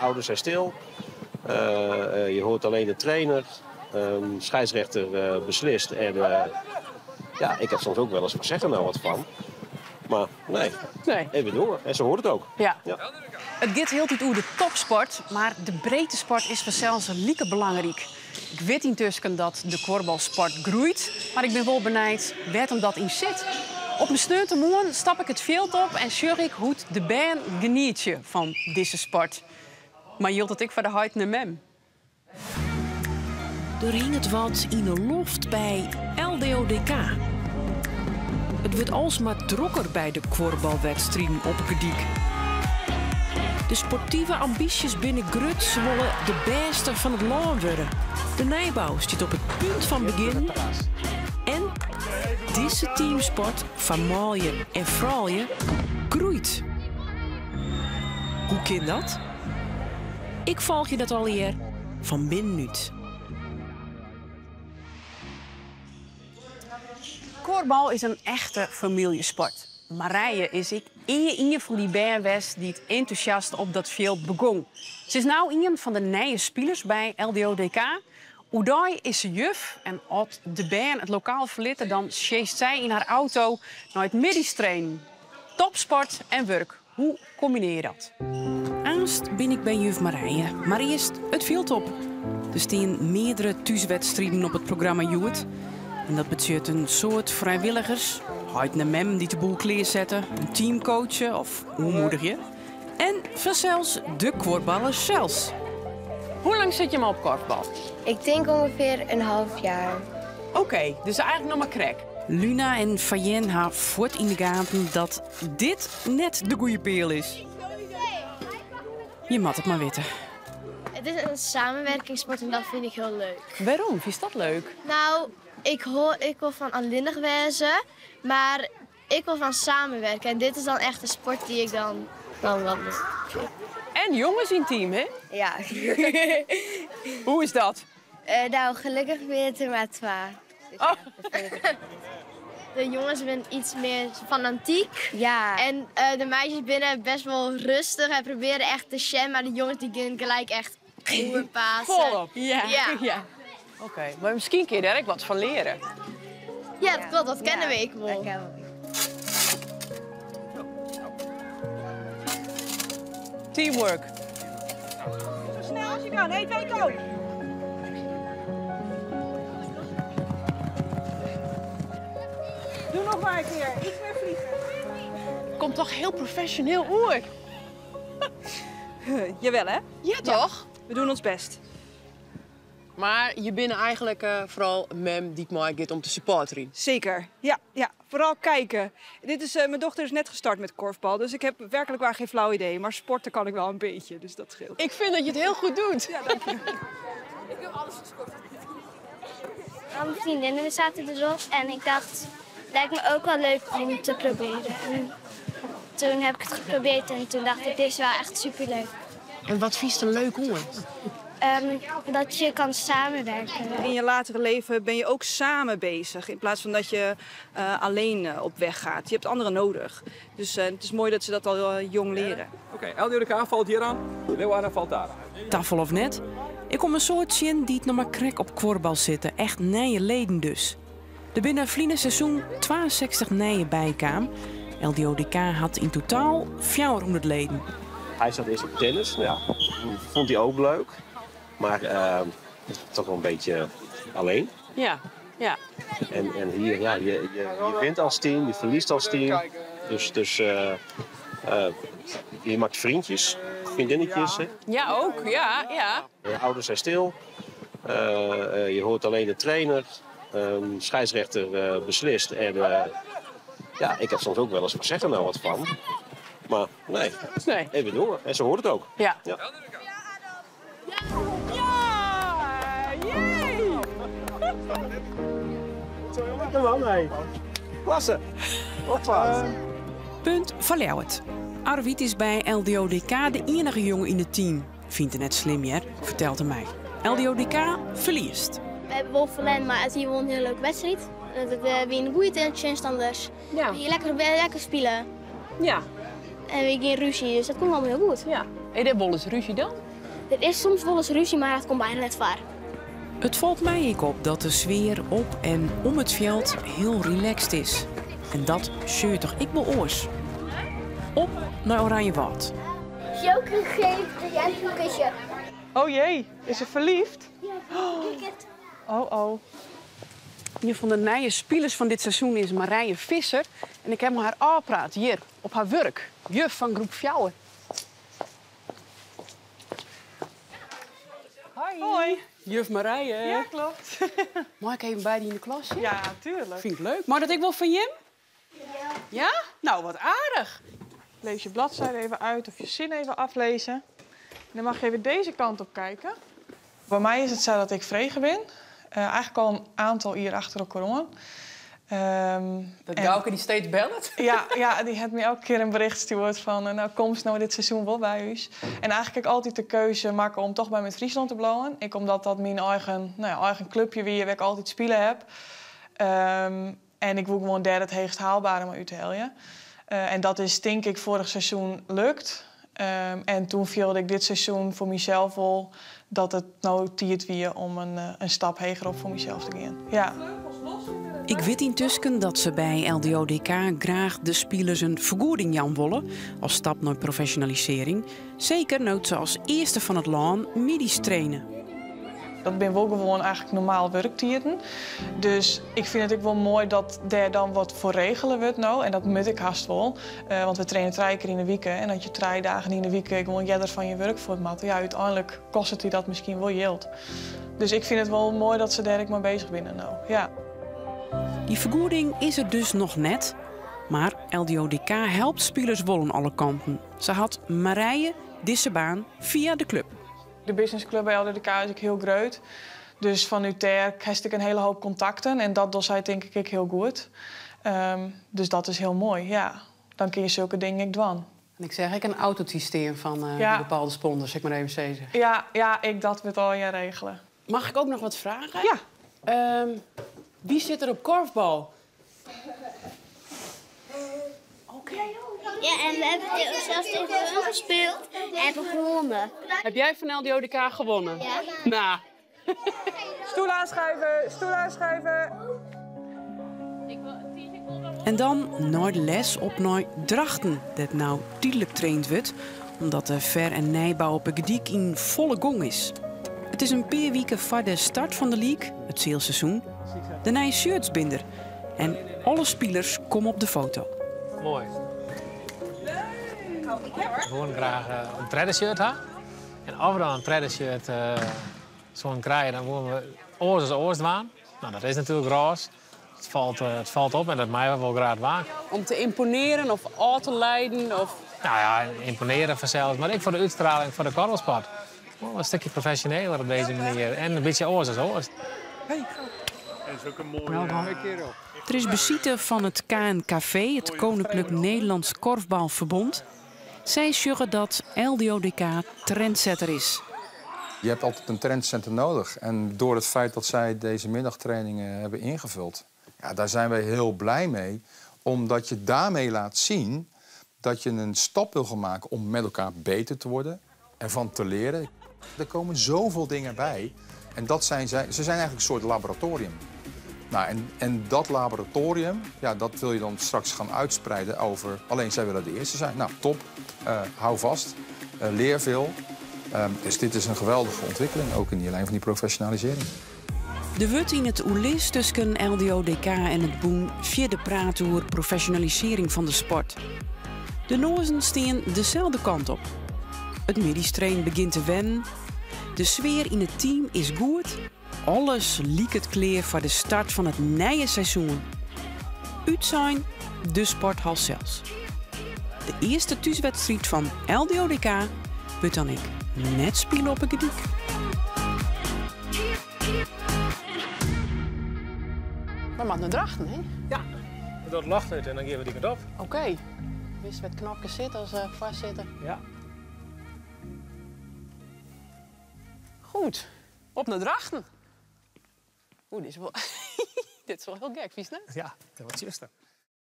Ouders zijn stil. Je hoort alleen de trainer. Scheidsrechter beslist. En ja, ik heb soms ook wel eens van zeggen nou wat van. Maar nee, Nee. even door. En ze hoort het ook. Ja. Ja. It giet hieltyd oer de topsport, mar de breedtesport is fansels like belangryk. Ik wit yntusken dat de kuorbalsport groeit, mar ik bin wol benijd wêr't him dat yn sit. Op in sneontemoarn stap ik it fjild op en sjoch ik hoe't de bern genietsje fan dizze sport. Mar jildt dat ek foar de heit en de mem? Der hinget wat yn 'e loft by LDODK. It wurdt alsmar drokker by de kuorbalwedstriden op 'e Gerdyk. De sportive ambysjes binne grut, se wolle de bêste fan it lân wurde. De nijbou stiet op it punt fan begjinnen. En dizze teamsport foar manlju en froulju groeit. Hoe kin dat? Ik folgje dat allegear fan binnenút. Kuorbal is in echte famyljesport. Marije is ek ea ien fan dy bern west dy't entûsjast op dat fjild begûn. Se is no ien fan de nije spilers by LDODK. Oerdei is se juf en as de bern it lokaal ferlitte, dan sjeest sy yn har auto nei it middeistrainen. Topsport en wurk, hoe kombinearje je dat? Aanst bin ik by juf Marije, mar earst it fjild op. Der stean meardere thúswedstriden op it programma hjoed. En dat betsjut in soad frijwilligers, heit en mem dy't de boel klearsette, in team coache of oanmoedigje. En fansels de kuorballers sels. Hoe lang sit je al op korfbal? Ik tink ûngefear in heal jier. Oké, dus eigentlik noch mar krekt. Luna en Fayen ha fuort yn de gaten dat dit net de goede peal is. Je moatte it mar witte. Het is een samenwerkingssport en dat vind ik heel leuk. Wêrom? Fynst dat leuk? Nou, ik, hoor, ik wol fan allinnich wêze, mar ik wol fan samenwerken. En dit is dan echt een sport dy't ik dan wat leuk fyn. En jonges yn team, hè? Ja. Hoe is dat? Nou, gelokkich binne it der mar twa. Oh. De jonges binne yts mear fanatyk. Ja. En de meisjes binne best wol rêstich en probearje echt te sjen, mar de jonges dy gean gelyk echt passen. Folop. Ja. Ja. Oké, mar miskien kinne je dêr ek wat fan leare. Ja, dat kloppet, dat kinne we ek wol. Teamwork. Zo snel als je kan. 1, 2, go! Doe nog maar een keer. Iets meer vliegen. Komt toch hiel profesjoneel oer. Jawel, hè? Ja, toch? Ja, we doen ons best. Mar je binne eigentlik foaral mem dy't meigiet om te supporterjen. Zeker, ja, ja. Vooral kijken. Mijn dochter is net gestart met korfbal, dus ik heb werkelijk waar geen flauw idee. Maar sporten kan ik wel een beetje, dus dat scheelt. Ik vind dat je het heel goed doet. Ja, dank je. Ik heb alles gesport. Al mijn vriendinnen zaten erop en ik dacht, lijkt me ook wel leuk om te proberen. En toen heb ik het geprobeerd en toen dacht ik, dit is wel echt superleuk. En wat vind je er leuk oan? Dat je kan samenwerken. In je latere leven ben je ook samen bezig. In plaats van dat je alleen op weg gaat. Je hebt anderen nodig. Dus het is mooi dat ze dat al jong leren. Oké, LDODK falt hier aan. Leeuwarden falt daar aan. Tafel of net? Ik kom in soad tsjin dy't noch mar krekt op kuorbal sitte. Echt nije leden dus. Der binne ferline seizoen 62 nije bykaam. LDODK hat yn totaal 400 leden. Hy siet earst op tennis. Nou ja, fûn hy ek leuk. Mar toch wel een beetje alleen. Ja, ja. En hier, ja, je wint als team, je verliest als team. Dus je maakt vriendjes, vriendinnetjes. Hè? Ja, ook. Ja, ja. De ouders zijn stil. Je hoort alleen de trainer. Scheidsrechter beslist. En ja, ik heb soms ook wel eens van zeggen nou wat van. Maar nee, Nee. even door. En ze hoort het ook. Ja. Ja. Ja! Jee! Lekker man, hé. Klasse. Hoppa. Punt fan Ljouwert. Arvid is by LDODK de iennige jonge yn it team. Fynt it net slim, hear, fertelt er my. LDODK ferliest. We hawwe wol ferlern, mar it wie wol in hiele leuke wedstriid. It wie in goede tsjinstanners. Ja. We lekker spylje. Ja. En we gjin rúzje, dus dat komt allemaal hiel goed. Ja. En dêr wolris rúzje dan? Der is soms wolris rúzje, mar dat komt byna net foar. It falt my ek op dat de sfear op en om it fjild hiel relaxed is. En dat sjocht toch ek wol oars. Op nei Oranjewâld. Joke geeft Jantje een kusje. Oh jee, is ze verliefd? Ja, kijk het. Oh oh. Ien fan de nije spilers fan dit seizoen is Marije Visser. En ik ha mei har ôfpraat hjir op har wurk. Juf fan groep 4. Hoi. Hoi. Juf Marije. Ja, klopt. Mei ik even by dy yn de klas sitte? Ja, tuurlijk. Fyn ik leuk. Mei dat ek wol fan jim? Ja. Ja? No, wat aardich. Lees je bladzijde even uit of je zin even aflezen. En dan mag je even deze kant op kijken. By my is it sa dat ik frege bin. Eigentlik al in oantal jier achter elkoar oan. Dat Gauke dy steeds bellet? Ja, dy hat my elke kear in berjocht stjoerd fan, no, komst no dit seizoen wol by ús. En eigentlik ha ik altyd de keuze makke om dochs by Mid Fryslân te bliuwen. Ek omdat dat myn eigen, no ja, eigen klupje wie wêr't ik altyd spile ha. En ik woe gewoan dêr it heechst haalbere mei úthelje. En dat is tink ik foarich seizoen lukt. En doe fielde ik dit seizoen foar mysels wol dat it no tiid wie om in stap heger op foar mysels te gean. Ja. Ik wit yntusken dat se by LDODK graach de spilers in fergoeding jaan wolle as stap nei profesjonalisearring. Seker no't se as earste fan it lân middeis traine. Dat binne wol gewoan eigentlik normaal wurktiden. Dus ik fyn it ek wol moai dat dêr dan wat foar regele wurdt no. En dat moat ek hast wol. Want we traine 3 kear yn 'e wike. En as je 3 dagen yn 'e wike gewoan earder fan je wurk fuort moatte, ja, úteinlik kostet dy dat miskien wol jild. Dus ik fyn it wol moai dat se dêr ek mei beuzich binne no. Ja. Dy fergoeding is der dus noch net. Mar LDODK helpt spilers wol oan alle kanten. Sa hat Marije dizze baan fia de klup. De businessclub by LDODK is ek hiel grut. Dus fanút dêr hast ek in hiele hoop kontakten. En dat docht sy tink ik ek hiel goed. Dus dat is hiel moai, ja. Dan kinne je sokke dingen ek dwaan. En ik seach ek in autosysteem fan bepaalde sponsors, sil ik mar even sizze. Ja, ja, ek dat wurdt allegear regele. Mag ik ook nog wat vragen? Ja. Wie sit der op korfbal? Oké. Ja, en we hebben zelfs tegen hun gespeeld en hebben gewonnen. Heb jij van LDODK gewonnen? Ja. Nou. Stoel aanschuiven, stoel aanschuiven. En dan nei de les op nei Drachten, dêr't no tydlik traind wurdt, omdat de fer- en nijbou op 'e Gerdyk yn folle gong is. It is in pear wiken foar de start fan de league, it sealseizoen. De nije shirts binne der en alle spilers komme op de foto. Moai. We wolle graach in tredde shirt ha. En as we dan in tredde shirt soene krije, dan wolle we oars as oars dwaan. No, dat is natuerlik rôze. It falt op en dat meie we wol graach dwaan. Om te ymponearjen of ôf te lieden? Of? No ja, ymponearje fansels, mar ek foar de útstrieling fan de kuorbalsport. Wol in stikje profesjoneler op dizze manier en in bytsje oars as oars. Der is besite fan it KNKV, it Koninklijk Nederlands Korfbalverbond. Sy sjogge dat LDODK trendsetter is. Je hebt altijd een trendsetter nodig. En door het feit dat zij deze middagtrainingen hebben ingevuld, ja, daar zijn wij heel blij mee. Omdat je daarmee laat zien dat je een stap wil gaan maken om met elkaar beter te worden, ervan te leren. Er komen zoveel dingen bij. En dat zijn zij, ze zijn eigenlijk een soort laboratorium. En dat laboratorium, ja, dat wil je dan straks gaan uitspreiden over... Alleen zij willen de eerste zijn. Nou, top. Hou vast. Leer veel. Dus dit is een geweldige ontwikkeling, ook in die lijn van die professionalisering. Der wurdt yn it oerlis tusken LDODK en it bûn fierder praat oer profesjonalisearring fan de sport. De noazen steane deselde kant op. It middeistrainen begjint te wennen. De sfear yn it team is goed. Alles liket klear foar de start fan it nije seizoen. Útsein de sporthal sels. De earste thúswedstriid fan LDODK wurdt dan ek net spile op 'e Gerdyk. We moatte nei Drachten, hè? Ja, dat ljocht út en dan geane we dy kant op. Oké. Witst wêr't it knopke sit as foarsitter? Ja. Goed, op nei Drachten. Oeh, dit is wol, dit is wol hiel gek, fynst net? Ja, dat wat tsjuster.